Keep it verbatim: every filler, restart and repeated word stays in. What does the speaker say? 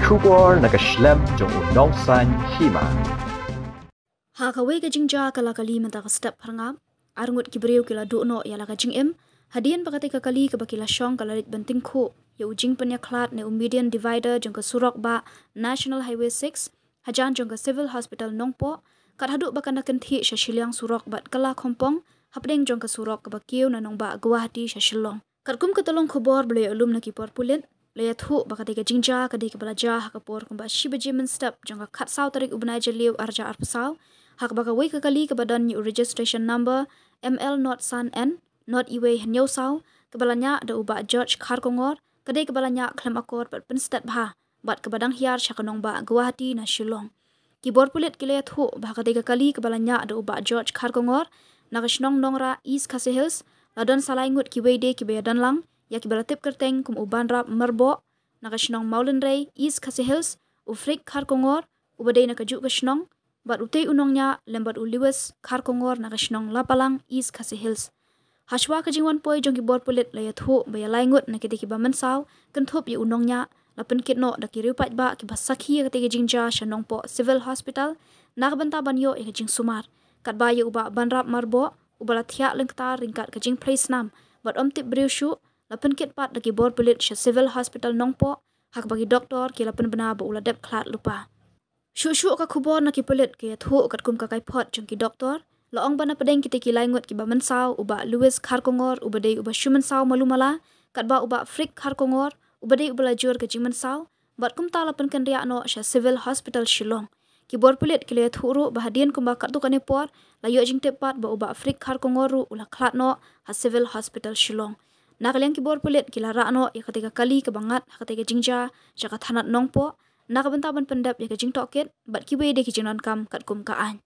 Khubor na ka shlem jong u nongsan hima. Ha kawei ka jingjia ka la kali mynta ka step pharngap, arngut ki briew ki la duh noh ïa la ka jingim hadien ba katei ka kali kaba ki la shong ka la leit ban tyngkhuh ïa u jingpynïakhlad ne u median divider jong ka surok bah National Highway six hajan jong ka Civil Hospital Nongpoh, kat haduh ba kan da kynthih sha shiliang surok bad kylla khompong hapdeng jong ka surok kaba kiew na nongbah Guwahati sha Shillong. Katkum ka tyllong khubor ba la ïoh lum na ki bor pulit, la ïathuh ba katei ka jingjia ka dei kaba la jia ha ka por kumba shi baje mynstep jong ka khatsaw tarik u bnai Jylliew arhajar arphew saw, ha kaba kawei ka kali kaba don ïa u registration number M L not san N not iwei hynñiew saw, kaba la ñiah da u Bah George Kharkongor, ka dei kaba la ñiah khlem akor bad pynstet bha bad kaba dang hiar sha ka nongbah Guwahati na Shillong. Ki bor pulit ki la ïathuh ba ha katei ka kali kaba la ñiah da u Bah George Kharkongor na ka shnong Nongrah, East Khasi Hills, la don sa lai ngut kiwei de kiba ïadon lang ïa kiba la tip kyrteng kum u Banrap Marboh na ka shnong Mawlynrei, East Khasi Hills, u Frik Kharkongor uba dei na kajuh ka shnong, bad utei u nongñiah lem bad u Lewis Kharkongor na ka shnong Lapalang, East Khasi Hills. Hashwa ka jingwan poi jong ki bor pulit, la ïathuh ba ïa lai ngut na kitei kiba mynsaw, kynthup ïa u nongñiah, la pynkit noh da ki riewpaidbah kiba sakhi ïa katei ka jingjia sha Nongpoh Civil Hospital na ka bynta ban ïoh ïa ka jingsumar. Katba ïa u Bah Banrap Marboh uba la thiah lyngktar ryngkat ka jingphlei snam bad ym tip briew shuh, la pynkit pat da ki bor pulit sha Civil Hospital Nongpoh, ha kaba ki doktor ki la pynbna ba u la dep khlad lypa. Shuh shuh ka khubor na ki pulit ka ïathuh katkum ka kaiphod jong ki doktor, la ong ba na pdeng kitei ki lai ngut kiba mynsaw, u Bah Lewis Kharkongor uba dei uba shu mynsaw malu mala, katba u Bah Frik Kharkongor uba dei uba la jur ka jingmynsaw, bad kumta la pynkynriah noh sha Civil Hospital Shillong. Ki bor pulit ki la ïathuh ruh ba hadien kumba katto katne por, la ïoh jingtip pat ba u Bah Frik Kharkongor ruh u la khlad noh ha Civil Hospital Shillong. Na ka liang ki bor pulit ki la rah noh ïa katei ka kali kaba ngat ha katei ka jingjia sha ka thanat Nongpoh, na ka bynta ban pyndep ïa ka jingtohkit bad kiwei de ki jingdonkam katkum ka aiñ.